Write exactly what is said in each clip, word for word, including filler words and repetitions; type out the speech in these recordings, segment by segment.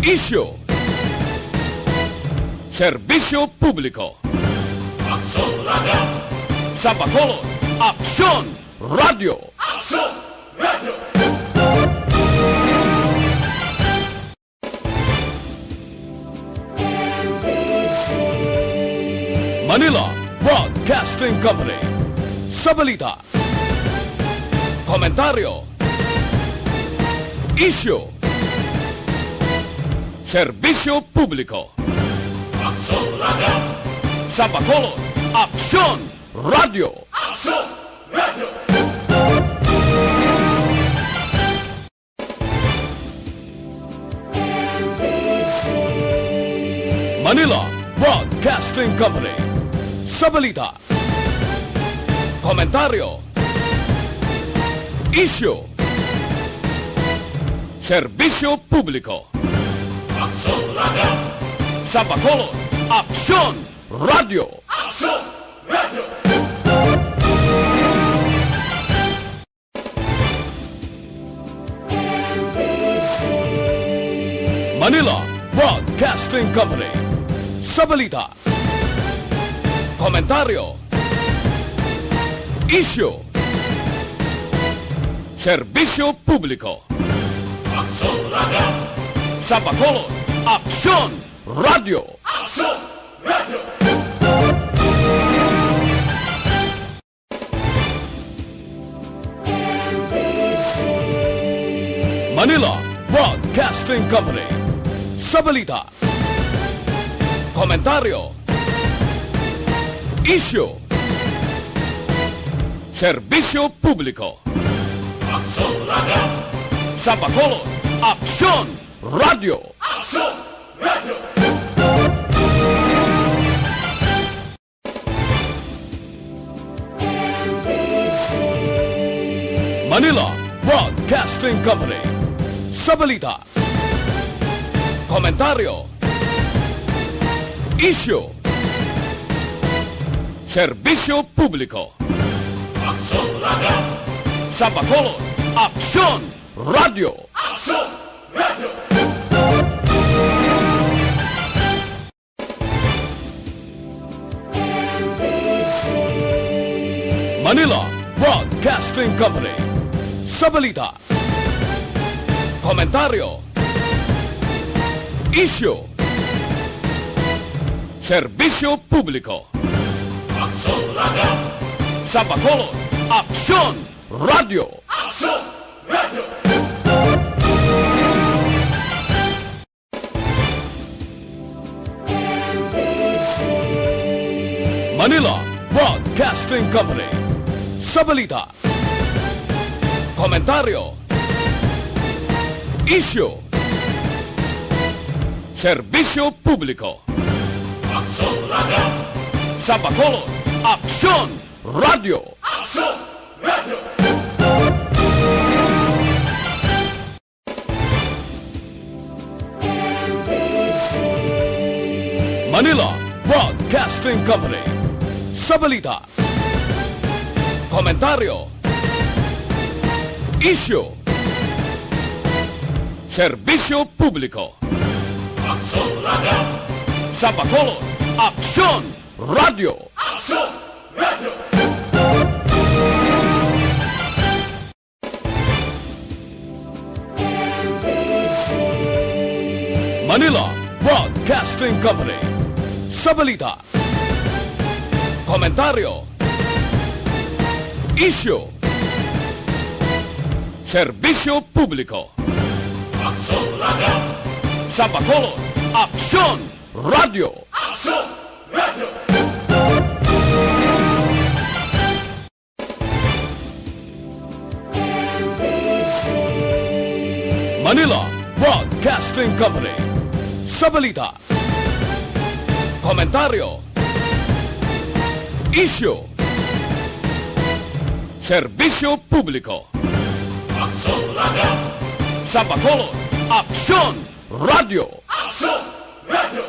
Isyu. Serbisyo publiko. Aksyon Radio. Sa Bacolod, Aksyon Radio. Aksyon Radio. Manila Broadcasting Company. Sa balita, komentaryo, isyu, serbisyo publiko. Aksyon Radio. Sa Bacolod, Aksyon Radio. Aksyon Radio. Manila Broadcasting Company. Sa balita, komentaryo, isyu, serbisyo publiko. Aksyon Radio. Sa Bacolod, Aksyon Radio. Aksyon Radio. Manila Broadcasting Company. Sa balita, komentaryo, isyu, serbisyo publiko. Aksyon Radio. Sa Bacolod, Aksyon Radio. Aksyon Radio. Manila Broadcasting Company. Sa balita, komentaryo, isyu, serbisyo publiko. Aksyon Radio. Sa Bacolod, Aksyon Radio. Aksyon Radio. Manila Broadcasting Company. Sa balita, komentaryo, isyu, serbisyo publiko. Aksyon Radio. Sa Bacolod, Aksyon Radio. Aksyon Radio. Manila Broadcasting Company. Sa balita, komentaryo, isyu, serbisyo publiko. Aksyon Radio. Sa Bacolod, Aksyon Radio. Aksyon Radio. Manila Broadcasting Company. Sa balita, komentaryo, isyu, serbisyo publiko. Aksyon Radio. Sa Bacolod, Aksyon Radio. Aksyon Radio. Manila Broadcasting Company. Sa balita, komentaryo, isyu, serbisyo publiko. Aksyon Radio. Sa Bacolod, Aksyon Radio. Aksyon Radio. Manila Broadcasting Company. Sa balita, komentaryo, isyu, serbisyo publiko. Aksyon Radio. Sa Bacolod, Aksyon Radio. Aksyon Radio. Manila Broadcasting Company. Sa balita, komentaryo, isyu, serbisyo publiko. Aksyon Radio. Sa Bacolod, Aksyon Radio. Aksyon Radio.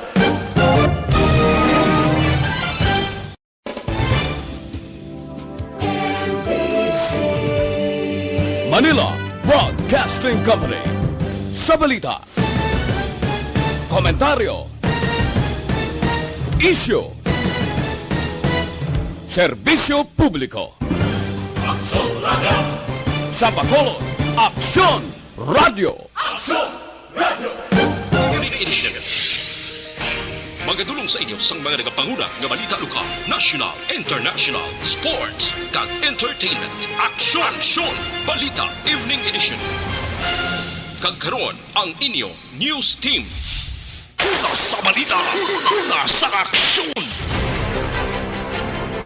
Manila Broadcasting Company. Sa balita, Komentaryo. Isyu. Serbisyo publiko. Aksyon Radio. Sa Bacolod, Aksyon Radio. Aksyon Radio. Evening Edition. Magadulong sa inyo sang mga nagapanguna nga balita lokal, national, international, sports, kag entertainment. Aksyon! Aksyon! Balita Evening Edition. Kag karon, ang inyo news team. Una sa balita, una sa aksyon.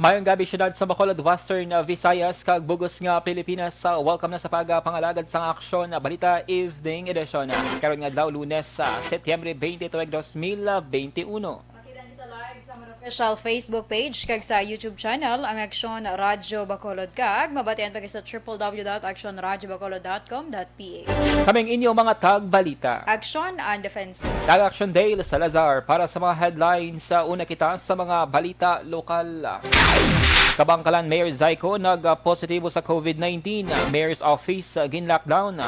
Mayong gabi, syudad sa Bacolod, Western, uh, Visayas, kag bug-os nga Pilipinas. Uh, welcome na sa pagpangalagad sang Aksyon, uh, Balita Evening Edition. Uh, karon nga adlaw, Lunes, uh, Setyembre twenty-two, dos mil twenty-one. Makita kita live sa amon official Facebook page kag sa YouTube channel, ang Aksyon Radyo Bacolod, kag mabatian pa kita sa triple W dot aksyon radyo bacolod dot com dot P H. Kami ang inyo mga tagbalita. Aksyon and Defense. Kag Aksyon Dale Salazar para sa mga headlines. Sa una kita sa mga balita lokal. Kabangkalan Mayor Zyco nag-positibo sa COVID nineteen. Mayor's Office, uh, gin-lockdown.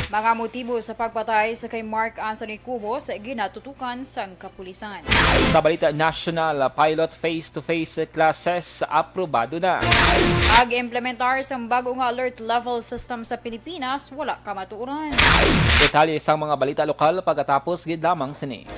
Mga motibo sa pagpatay sa kay Mark Anthony Cubos ginatutukan sang kapulisan. Sa balita nasyonal, uh, pilot face-to-face classes aprobado na. Pag-implementar sang bago nga alert level system sa Pilipinas, wala kamatuoran. Detalye sang mga balita lokal pagkatapos gid lamang sini.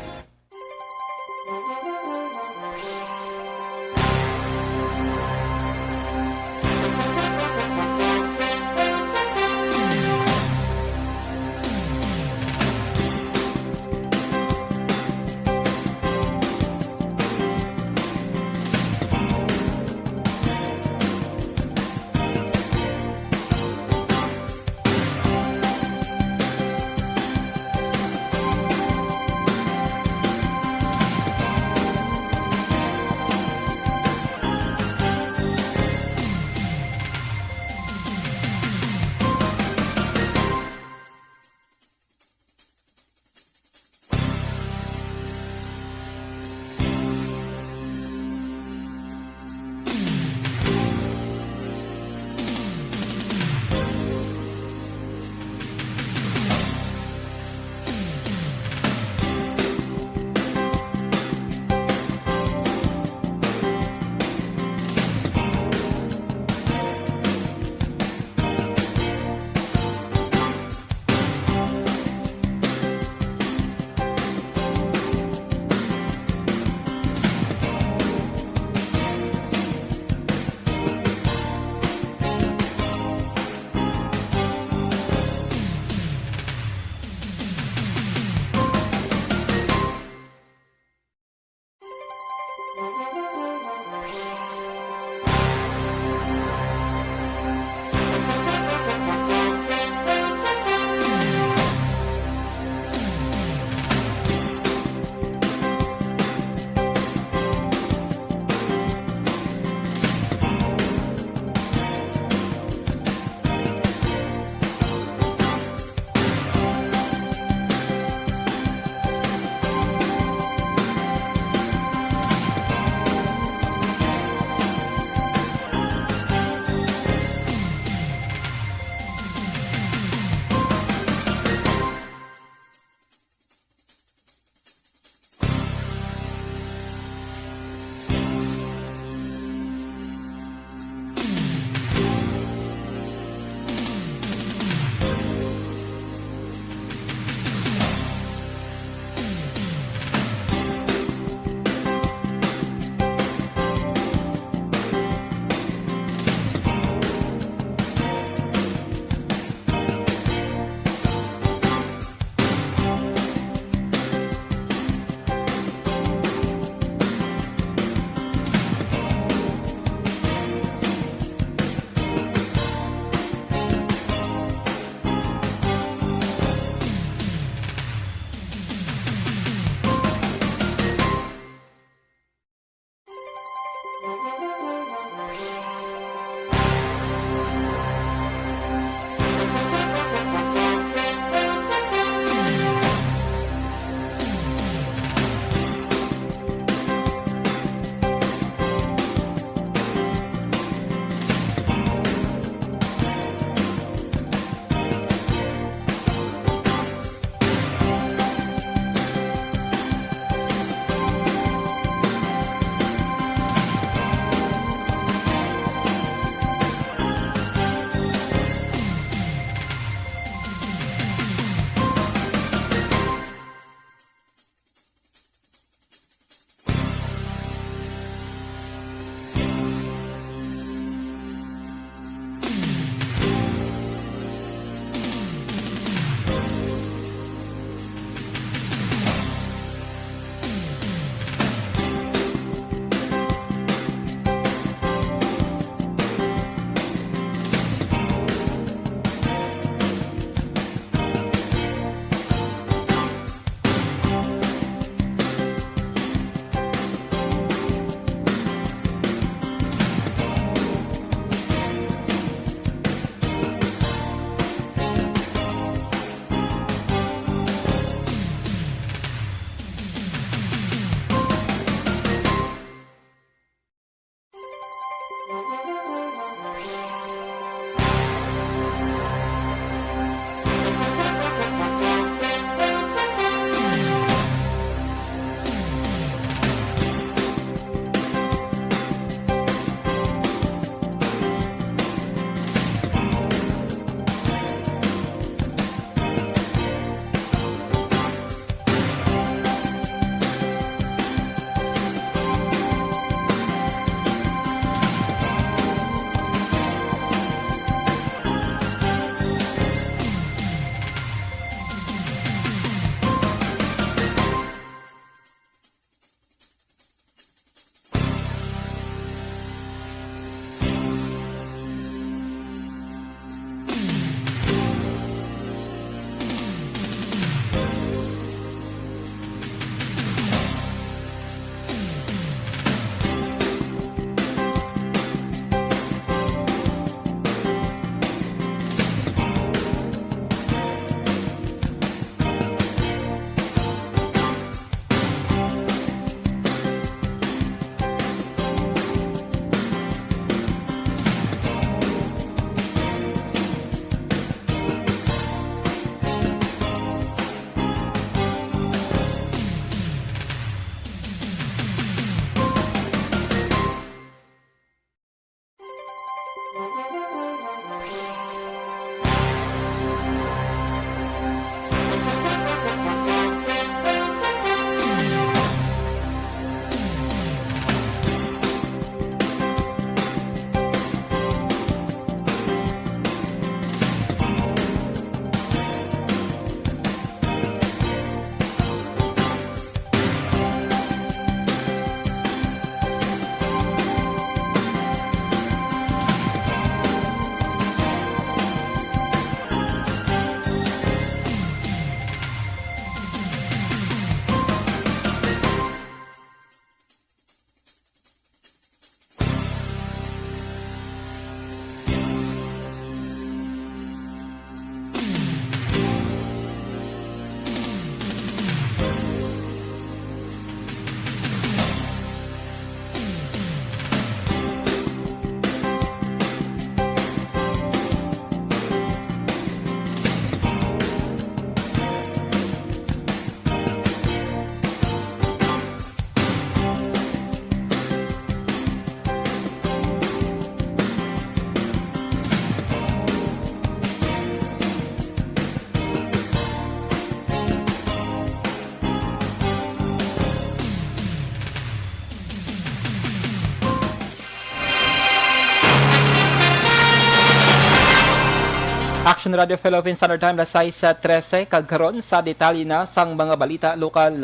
Action Radio Philippines Standard Time, alas sais trese, kag karon sa detalye na sang mga balita lokal.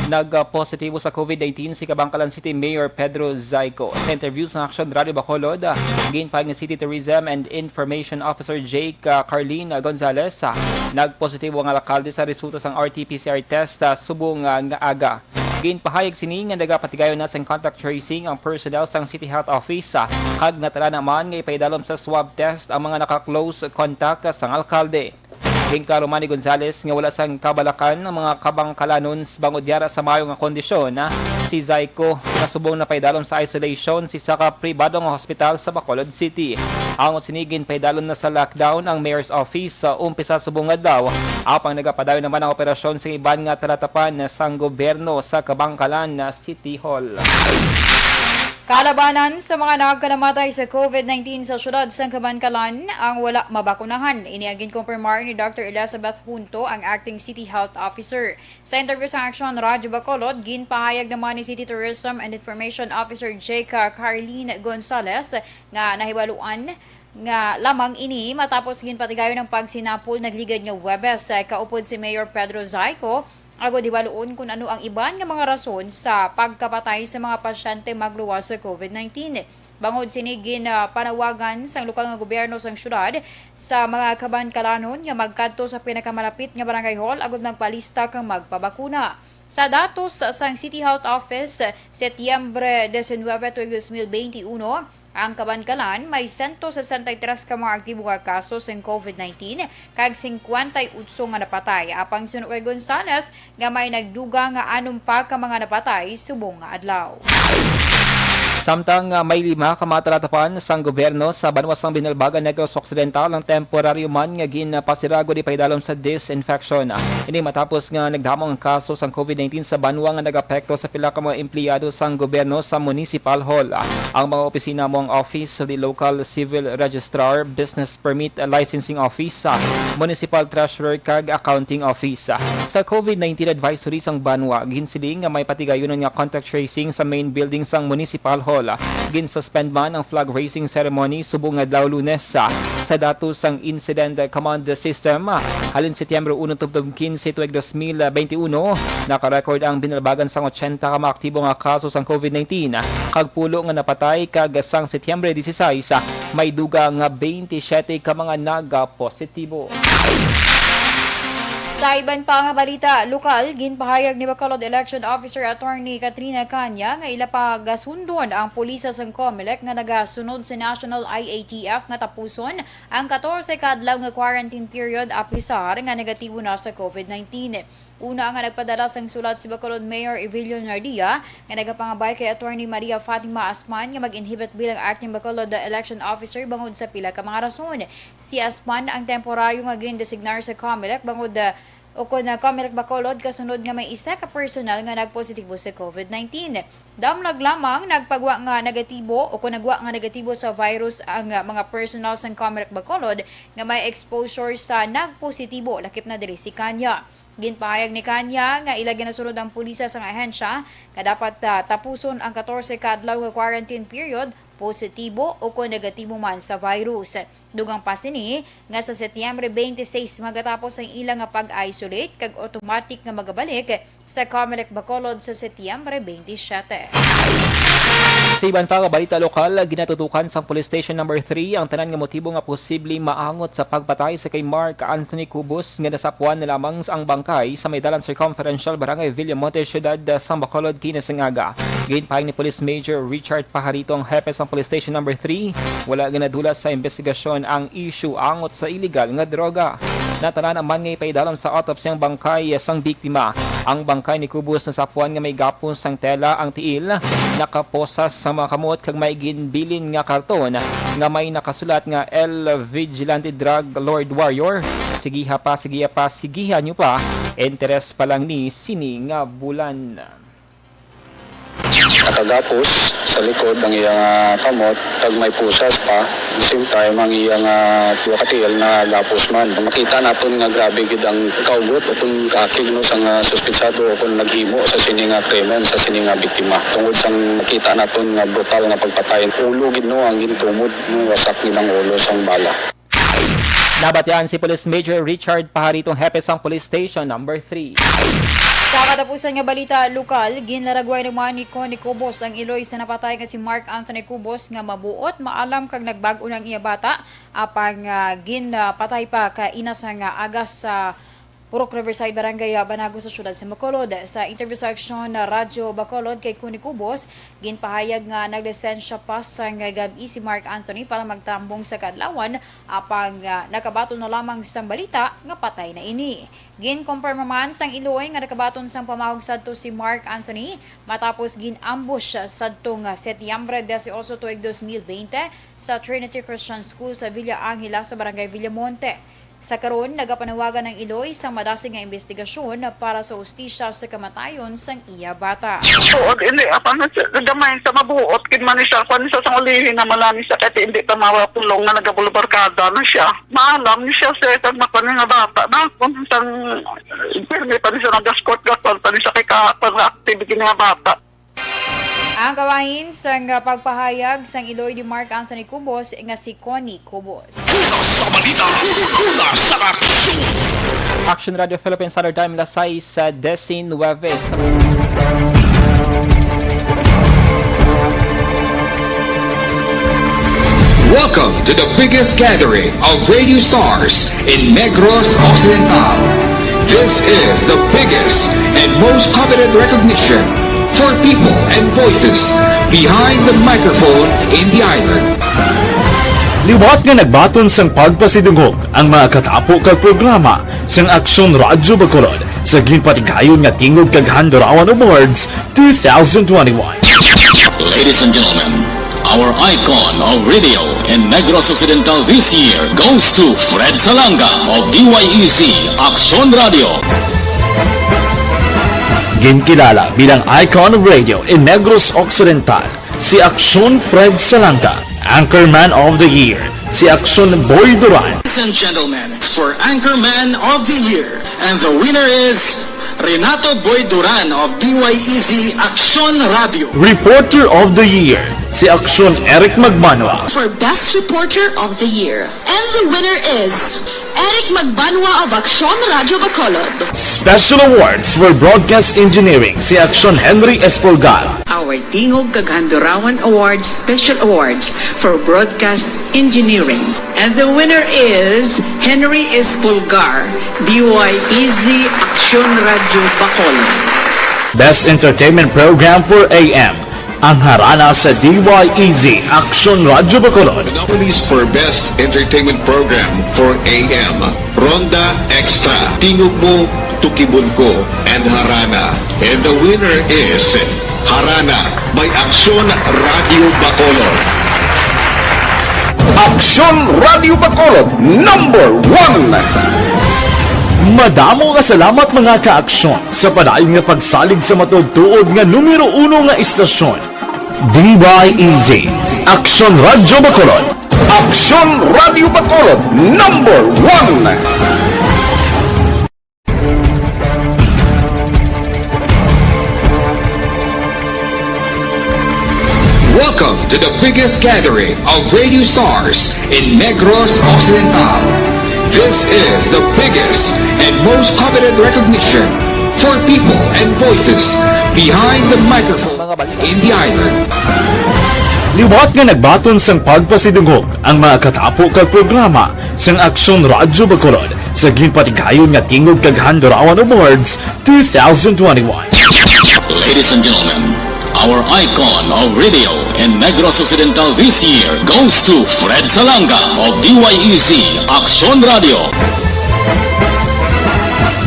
Nagpositibo sa COVID nineteen si Kabankalan City Mayor Pedro Zayco. Sa interview sa Action Radio Bacolod, ginpahayag ni City Tourism and Information Officer Jake, ah, Carlin Gonzalez, ah, nagpositibo ang alkalde sa resulta sang R T P C R test, ah, subong, ah, nga aga. Ginpahayag sini nga nagapatigayon na sang contact tracing ang personnel sang City Health Office, ah, kag natala naman nga ipaidalom sa swab test ang mga naka-close contact sang alkalde. Ginklaro man ni Gonzales nga wala sang kabalakan ang mga Kabangkalanon s-, bangod yara sa maayo nga kondisyon, ah, si Zayco, nga subong napaidalom sa isolation sa isa ka pribado nga hospital sa Bacolod City. Angot sini, ginpaidalom na sa lockdown ang Mayor's Office sa umpisa subong adlaw, apang nagapadayon naman ang operasyon sa iban nga talatapan sang gobyerno sa Kabangkalan City Hall. Kalabanan sa mga nagkalamatay sa COVID nineteen sa siyudad sang Kabankalan ang wala mabakunahan. Ini ang ginkumpirmar ni Doctor Elizabeth Junto, ang Acting City Health Officer. Sa interview sa Action Radio Bacolod, ginpahayag naman ni City Tourism and Information Officer Jake Carlin Gonzalez nga nahibaluan nga lamang ini matapos ginpatigayon ang pagsinapol nagligad nga Huwebes, eh, kaupod si Mayor Pedro Zayco, agod hibaluon kun ano ang iban nga mga rason sa pagkapatay sa mga pasyente magluwas sa COVID nineteen. Bangod sini, ginpanawagan sang lokal nga gobyerno sang syudad sa mga Kabankalanon nga magkadto sa pinakamalapit nga barangay hall agud magpalista kag magpabakuna. Sa datos sang City Health Office, Setyembre diecinuebe tuig dos mil beinti uno, ang Kabankalan may sento sesenta y tres ka mga aktibo nga kaso sang COVID nineteen kag singkwenta y otso nga napatay. Apang suno kay Gonzales nga may nagdugang nga anom pa ka mga napatay subong nga adlaw. Samtang, ah, may lima ka mga talatapan sang gobyerno sa banwa sang Binalbagan, Negros Occidental ang temporaryo man nga ginpasirag o di paidalom sa disinfection. Ini matapos nga nagdamo ang kaso sang COVID nineteen sa banwa nga nag-apekto sa pila ka mga empleyado sang gobyerno sa Municipal Hall. Ang mga opisina mo ang Office of the Local Civil Registrar, Business Permit Licensing Office, ah, Municipal Treasurer kag Accounting Office. Sa COVID nineteen advisory sang banwa, ginsiling nga may patigayunon nga contact tracing sa main building sang Municipal Hall. Ginsuspend man ang flag raising ceremony subong adlaw Lunes. Sa datos sang Incident Command System, halin Setyembre uno tubtob quince tuig dos mil beinti uno, nakarecord ang Binalbagan sang ochenta ka mga aktibo nga kaso sang COVID nineteen, kag pulo nga napatay, kag sang Setyembre dieciséis, may dugang nga beinti siyete ka mga nagapositibo. Sa iban pa nga balita lokal, ginpahayag ni Bacolod Election Officer Attorney Katrina Caña nga ila pagasundon ang pulis sang Comelec nga nagasunod sa National I A T F nga tapuson ang katorse ka adlaw nga quarantine period, apisar nga negatibo na sa COVID nineteen. Una nga nagpadala sang sulat si Bacolod Mayor Evelio Nardia nga nagapangabay kay Attorney Maria Fatima Asman nga mag-inhibit bilang acting Bacolod Election Officer bangod sa pila ka mga rason. Si Asman ang temporaryo nga gindesignar sa Comelec bangod, ah, ukon na Comelec Bacolod kasunod nga may isa ka personal nga nagpositibo sa COVID nineteen. Damlag lamang nagpagwa nga negatibo ukon nagwa nga negatibo sa virus ang, ah, mga personal sang Comelec Bacolod nga may exposure sa nagpositibo, lakip na diri si Caña. Ginpahayag ni Caña nga ila ginasunod ang pulisya sang ahensya nga dapat, ah, tapuson ang katorse ka adlaw nga quarantine period, positibo o kon negatibo man sa virus. Dugang pa sini nga sa Setyembre twenty-six magatapos ang ila nga pag-isolate kag automatic nga magabalik sa Comelec Bacolod sa Setyembre twenty-seven. Sa iban pa nga balita lokal, ginatutukan sang Police Station Number Three ang tanan nga motibo nga posible maangot sa pagpatay sa kay Mark Anthony Cubos nga nasapuan na lamang ang bangkay sa may dalan Circumferential, Barangay Villamonte, Siyudad sang Bacolod, kinasengaga. Ginpahayag ni Police Major Richard Pajarito, ang hepe sang Police Station Number Three, wala ginadulas sa imbestigasyon ang issue angot sa iligal nga droga. Natanan man nga ipaidalom sa autopsy ang bangkay sang biktima. Ang bangkay ni Cubos nasapuan nga may gapon sang tela ang tiil, nakaposas sa mga kamot kag may ginbilin nga karton nga may nakasulat nga El Vigilante Drug Lord Warrior. Sigiha pa, sigiha pa, sigiha nyo pa. Interes pa lang ni sini nga bulan. Nakagapos sa likod ang iya nga kamot, kag may pusas pa. Same time, ang iya nga duha ka tiil nagapos man. Makita naton nga grabe gid ang kaugot o kung kaakig, no, sa nga suspitsado o kung naghimo sa sini nga krimen sa sini nga biktima. Tungod sang makita naton nga brutal nga pagpatay, ulo gid, no, ang gintumod, no, wasak gid ang ulo sang bala. Nabatian si Police Major Richard Pajarito, hepe sang Police Station Number Three. Sa katapusan nga balita lokal, ginlaragway naman ni Connie Cobos ang iloy sa napatay nga si Mark Anthony Cobos nga mabuot, maalam kag nagbag-o na ang iya bata, apang, ah, ginpatay pa kaina sang, ah, aga sa Purok Riverside, Barangay, ah, Banago sa siyudad sa Bacolod. Sa interview sa Aksyon, ah, Radyo Bacolod kay Connie Cobos, ginpahayag nga naglisensya pa sang gab-i si Mark Anthony para magtambong sa kaadlawan, apang, ah, nakabaton na lamang sang balita nga patay na ini. Ginkumpirma man sang iloy nga nakabaton sang pamawag sadto si Mark Anthony matapos gin-ambush sadto nga Setyembre dieciocho tuig dos mil veinte sa Trinity Christian School sa Villa Angela sa Barangay Villamonte. Sa karon, nagapanawagan ang iloy sang madasig nga imbestigasyon para sa hustisya sa kamatayon sang iya bata. Tuod, hindi, apa na siya, gamay sa mabuot, kid man siya, kwan siya sa ulihi na malami siya, kaya hindi pa mawapulong na nagabulbarkada na siya. Maalam ni siya, sir, kag makuan nga bata na, kung sang, pirmi pa ni siya nagaskot, gakuan pa ni siya kay ka, kwan nga activity nga bata. Ang kabahin sang pagpahayag sang iloy ni Mark Anthony Cobos nga si Connie Cobos. Una sa balita, una sa aksyon. Action Radio Philippines Standard Time, alas sais, ah, diecinuebe. Welcome to the biggest gathering of radio stars in Negros Occidental. This is the biggest and most coveted recognition for people and voices behind the microphone in the island. Liwat nga nagbaton sang pagpasidungog ang mga katapo kag programa sang Aksyon Radyo Bacolod sa ginpatigayon nga Tingog kag Handurawan Awards two thousand twenty-one. Ladies and gentlemen, our icon of radio in Negros Occidental this year goes to Fred Salanga of D Y E Z Aksyon Radio. Ginkilala bilang icon of radio in Negros Occidental si Aksyon Fred Salanga, Anchorman of the Year si Aksyon Boy Duran. Ladies and gentlemen, for Anchorman of the Year, and the winner is Renato Boy Duran of D Y E Z Aksyon Radio. Reporter of the Year si Aksyon Eric Magbanwa. For Best Reporter of the Year, and the winner is Eric Magbanwa of Aksyon Radio Bacolod. Special Awards for Broadcast Engineering si Aksyon Henry Espolgar. Our Tingog kag Handurawan Awards Special Awards for Broadcast Engineering. And the winner is Henry Espolgar, D Y E Z Aksyon Radio Bacolod. Best Entertainment Program for A M, ang Harana sa D Y E Z Aksyon Radio Bacolod. The nominees for Best Entertainment Program for A M, Ronda Extra, Tingog Mo, Tukibon Ko, and Harana. And the winner is Harana by Aksyon Radio Bacolod. Aksyon Radio Bacolod, number one. Madamo nga salamat, mga ka-aksyon, sa padayon nga pagsalig sa matuod-tuod nga numero uno nga istasyon, D Y E Z, Aksyon Radio Bacolod. Aksyon Radio Bacolod, number one. Welcome to the biggest gathering of radio stars in Negros Occidental. This is the biggest and most coveted recognition for people and voices behind the microphone in the island. Liwat nga nagbaton sang pagpasidungog ang mga katapo kag programa sang Aksyon Radyo Bacolod sa ginpatigayon nga Tingog kag Handurawan Awards two thousand twenty-one. Ladies and gentlemen, our icon of radio in Negros Occidental this year goes to Fred Salanga of D Y E Z Aksyon Radio.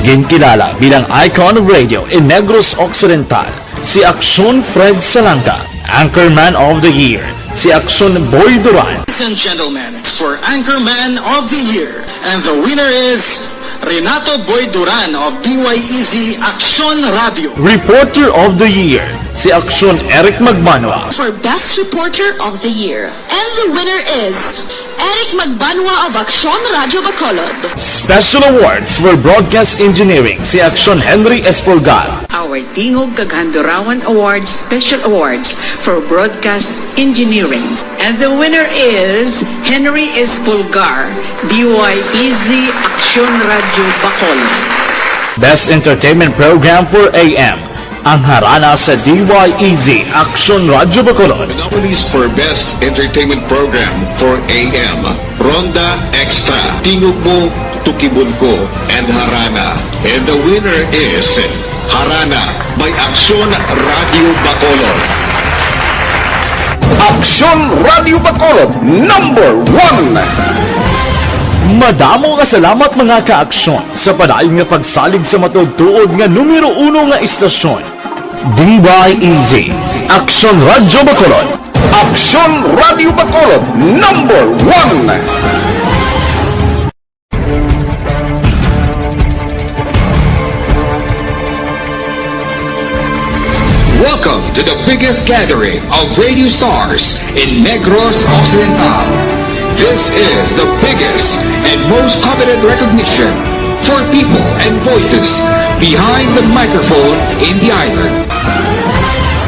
Ginkilala bilang icon of radio in Negros Occidental si Aksyon Fred Salanga, Anchorman of the Year si Aksyon Boy Duran. Ladies and gentlemen, for Anchorman of the Year, and the winner is Renato Boy Duran of D Y E Z Aksyon Radio. Reporter of the Year si Aksyon Eric Magbanwa. For Best Reporter of the Year. And the winner is Eric Magbanwa of Aksyon Radyo Bacolod. Special Awards for Broadcast Engineering, si Aksyon Henry Espolgar. Our Tingog Kag Handurawan Awards Special Awards for Broadcast Engineering. And the winner is Henry Espolgar, D Y E Z Aksyon Radyo Bacolod. Best Entertainment Program for A M, ang harana sa D Y E Z Aksyon Radyo Bacolod. The nominees for Best Entertainment Program for A M, Ronda Extra, Tingog Mo, Tukibon Ko, and Harana. And the winner is Harana by Aksyon Radyo Bacolod. Aksyon Radyo Bacolod, number one. Madamo nga salamat, mga ka-aksyon, sa padayon nga pagsalig sa matuod-tuod nga numero uno nga istasyon, D Y E Z, Aksyon Radyo Bacolod. Aksyon Radyo Bacolod, number one. Welcome to the biggest gathering of radio stars in Negros Occidental. This is the biggest and most coveted recognition for people and voices behind the microphone in the island.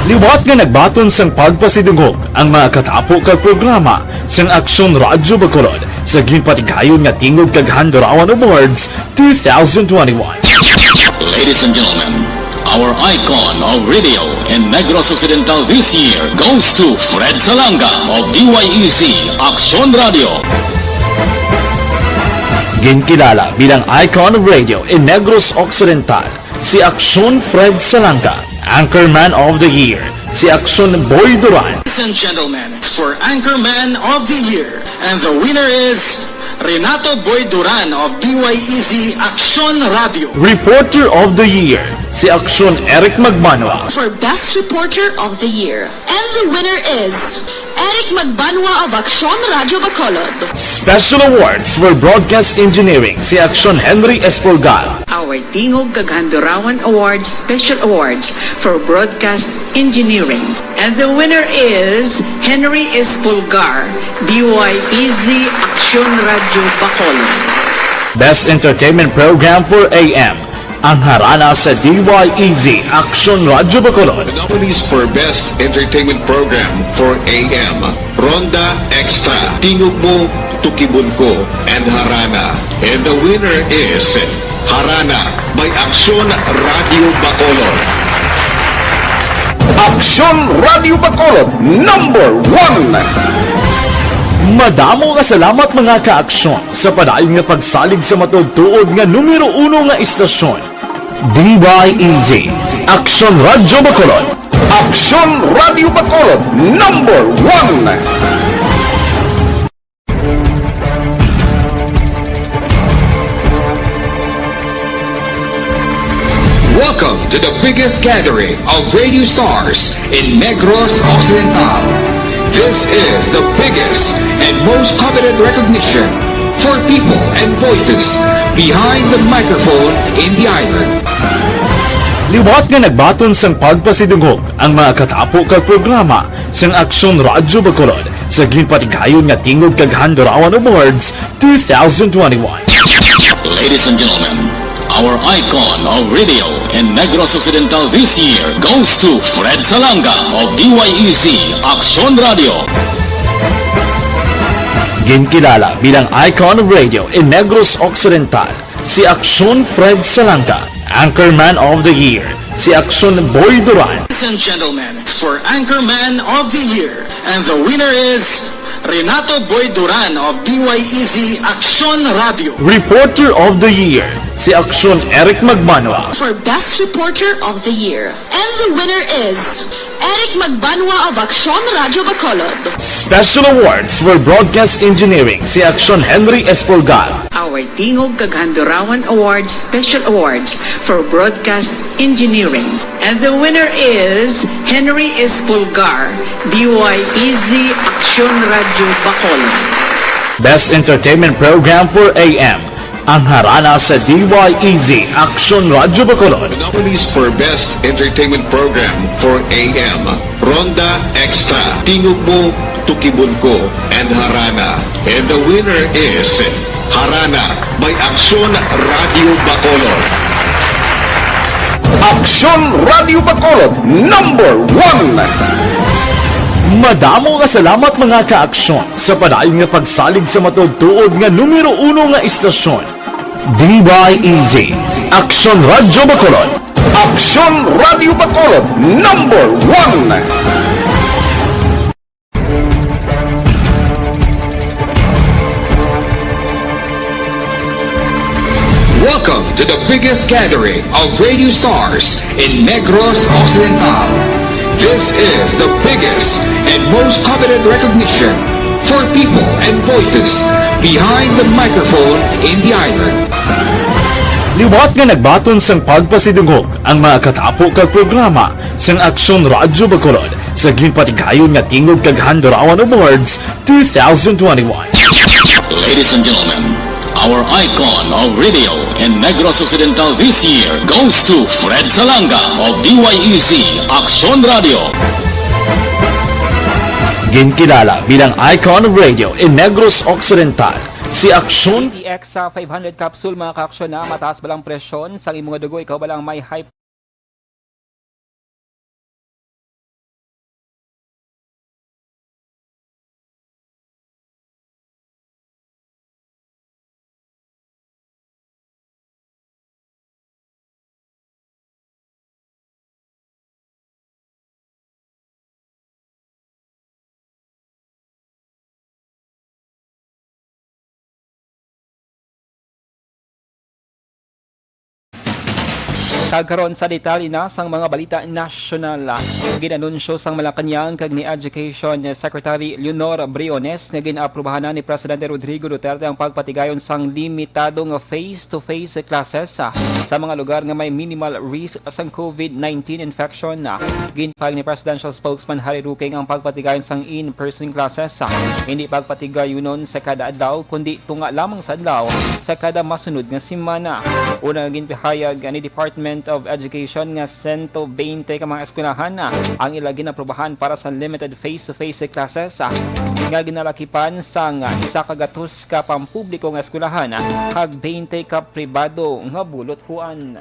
Liwat nga nagbaton sang pagpasidungog ang mga katapo kag programa sang Aksyon Radyo Bacolod sa ginpatigayon nga Tingog kag Handurawan Awards two thousand twenty-one. Ladies and gentlemen, our icon of radio in Negros Occidental this year goes to Fred Salanga of D Y E Z Aksyon Radio. Ginkilala bilang icon of radio in Negros Occidental, si Aksyon Fred Salanga, Anchorman of the Year, si Aksyon Boy Duran. Ladies and gentlemen, for Anchorman of the Year, and the winner is Renato Boy Duran of D Y E Z Aksyon Radio. Reporter of the Year, si Aksyon Eric Magmanwa. For Best Reporter of the Year, and the winner is Eric Magbanwa of Aksyon Radyo Bacolod. Special Awards for Broadcast Engineering, si Aksyon Henry Espolgar. Our Tingog kag Handurawan Awards Special Awards for Broadcast Engineering. And the winner is Henry Espolgar, D Y E Z Aksyon Radyo Bacolod. Best Entertainment Program for A M, ang harana sa D Y E Z Aksyon Radyo Bacolod. The nominees for Best Entertainment Program for A M, Ronda Extra, Tingog Mo, Tukibon Ko, and Harana. And the winner is Harana by Aksyon Radyo Bacolod. Aksyon Radyo Bacolod, number one. Madamo nga salamat, mga ka-aksyon, sa padayon nga pagsalig sa matuod-tuod nga numero uno nga istasyon, D Y E Z, Aksyon Radyo Bacolod. Aksyon Radyo Bacolod, number one. Welcome to the biggest gathering of radio stars in Negros Occidental. This is the biggest and most coveted recognition for people and voices behind the microphone in the island. Liwat nga nagbaton sang pagpasidungog ang mga katapo kag programa sang Aksyon Radyo Bacolod sa ginpatigayon nga Tingog kag Handurawan Awards two thousand twenty-one. Ladies and gentlemen, our icon of radio in Negros Occidental this year goes to Fred Salanga of D Y E Z Aksyon Radio. Ginkilala bilang icon of radio in Negros Occidental, si Aksyon Fred Salanga. Anchorman of the Year, si Aksyon Boy Duran. Ladies and gentlemen, for Anchorman of the Year, and the winner is Renato Boy Duran of D Y E Z Aksyon Radio. Reporter of the Year, si Aksyon Eric Magmanwa. For Best Reporter of the Year, and the winner is Eric Magbanwa of Aksyon Radyo Bacolod. Special Awards for Broadcast Engineering, si Aksyon Henry Espolgar. Our Tingog kag Handurawan Awards Special Awards for Broadcast Engineering. And the winner is Henry Espolgar, D Y E Z Aksyon Radyo Bacolod. Best Entertainment Program for A M, Ang harana sa D Y E Z Aksyon Radyo Bacolod. The nominees for Best Entertainment Program for A M, Ronda Extra, Tingog Mo, Tukibon Ko, and Harana. And the winner is Harana by Aksyon Radyo Bacolod. Aksyon Radyo Bacolod, number one! Madamo nga salamat, mga ka-aksyon, sa padayon nga pagsalig sa matuod-tuod nga numero uno nga istasyon, D Y E Z, Aksyon Radyo Bacolod. Aksyon Radyo Bacolod, number one! Welcome to the biggest gathering of radio stars in Negros Occidental. This is the biggest and most coveted recognition for people and voices behind the microphone in the island. Liwat nga nagbaton sang pagpasidungog ang mga katapo kag programa sang Aksyon Radyo Bacolod sa ginpatigayon nga Tingog kag Handurawan Awards two thousand twenty-one. Ladies and gentlemen, our icon of radio in Negros Occidental this year goes to Fred Salanga of D Y E Z Aksyon Radio. Ginkilala bilang icon of radio in Negros Occidental, si Aksyon T X sa five hundred capsule, mga kaaksyon, na mataas ba lang presyon sang imong dugo, ikaw ba lang may high Kag karon sa detalye na sang mga balita nasyonal. Ginanunsyo sang Malacañang kag ni Education Secretary Leonor Briones nga gin-aprubahan na ni Presidente Rodrigo Duterte ang pagpatigayon sang limitado nga face-to-face classes, ah, sa mga lugar nga may minimal risk sang COVID nineteen infection. Ginpahayag ni Presidential Spokesman Harry Roque nga ang pagpatigayon sang in-person classes, ah, hindi pagpatigayunon sa kada adlaw, kundi tunga lamang sa adlaw sa kada masunod nga semana. Una nga ginpahayag ni Department of Education nga sento beinte ka mga eskwelahan ang ila ginaprobahan para sa limited face-to-face classes, ah, nga ginalakipan sang isa ka gatos ka pampubliko nga eskwelahan, ah, kag beinte ka pribado nga bulothuan.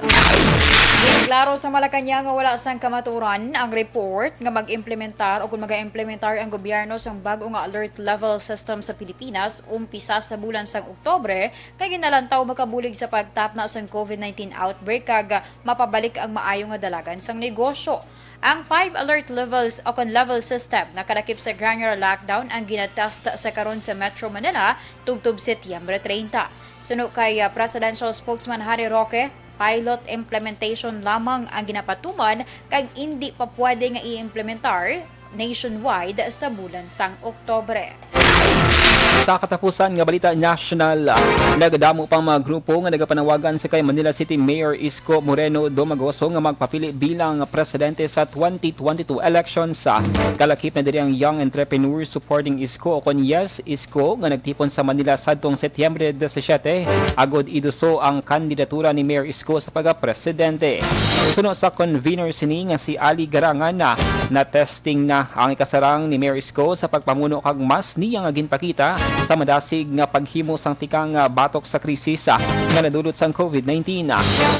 Ginklaro sa Malacañang nga wala sang kamatuoran ang report nga mag-implementar o kung mag-implementar ang gobyerno sang bag-o nga alert level system sa Pilipinas umpisa sa bulan sang Oktubre, kay ginalantaw makabulig sa pagtapna sang COVID nineteen outbreak kag mapabalik ang maayo nga dalagan sang negosyo. Ang five alert levels o kon level system nakalakip sa granular lockdown ang ginatest sa karon sa Metro Manila tubtob Setyembre treinta. Suno kay, ah, Presidential Spokesman Harry Roque, pilot implementation lamang ang ginapatuman kag indi pa pwede nga i-implementar nationwide sa bulan sang Oktubre. Sa katapusan nga balita nasyonal, nagadamo pang mga grupo nga nagapanawagan sa kay Manila City Mayor Isko Moreno Domagoso nga magpapili bilang presidente sa twenty twenty-two elections. Kalakip na diri ang Young Entrepreneurs Supporting Isko o kon Yes Isko nga nagtipon sa Manila sadtong Setyembre disisiete agod iduso ang kandidatura ni Mayor Isko sa pagkapresidente. Suno sa convener sini nga si Ali Garangan, na, na-testing na ang ikasarang ni Mayor Isko sa pagpamuno kag mas niya nga ginpakita sa madasig nga paghimo sang tikang, ah, batok sa krisis, ah, nga nadulot sang COVID nineteen.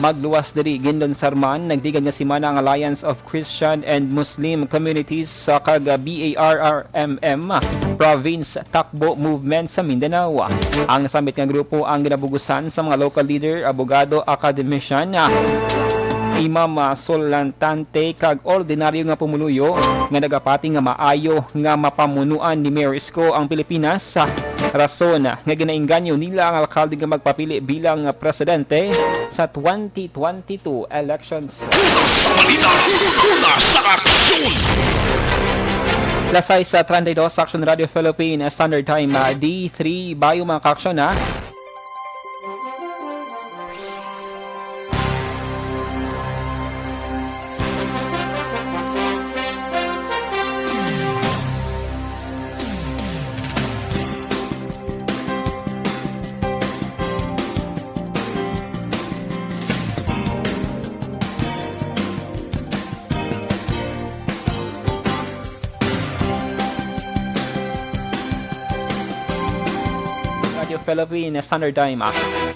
Magluwas diri, ginlunsar man nagligad nga semana ang Alliance of Christian and Muslim Communities, ah, kag, ah, B A R R M M, Province Takbo Movement sa Mindanao. Ang nasambit nga grupo ang ginabugusan sa mga local leader, abogado, academician, ah, Imam, ah, Solantante, kag ordinaryo nga pumuluyo nga nagapati nga maayo nga mapamunuan ni Mayor Isko ang Pilipinas, ah, rason, ah, nga ginaengganyo nila ang alkalde nga magpapili bilang, ah, presidente sa twenty twenty-two elections. Una sa balita, una sa aksyon. Las sais treinta y dos, Action Radio Philippine Standard Time, ah, D three Bayo, mga kaaksyon, ha. Philippine Standard Time.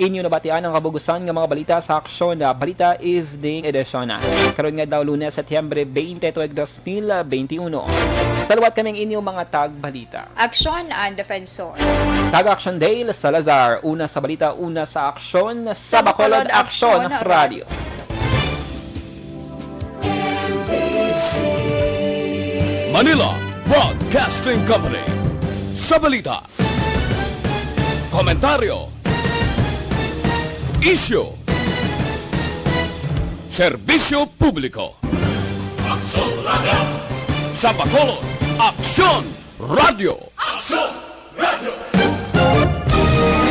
Inyo nabatian ang kabugusan nga mga balita sa Aksyon, ah, Balita Evening Edition. Karon nga daw, Lunes, Setyembre twenty, tuig dos mil veintiuno. Sa liwat kami ang inyong mga tagbalita. Aksyon, ang Defensor. Kag Aksyon Dale Salazar. Una sa balita, una sa aksyon, sa Bacolod Aksyon Radio. Manila Broadcasting Company. Sa balita, komentaryo, isyu, serbisyo publiko. Aksyon Radio. Sa Bacolod, Aksyon Radio. Aksyon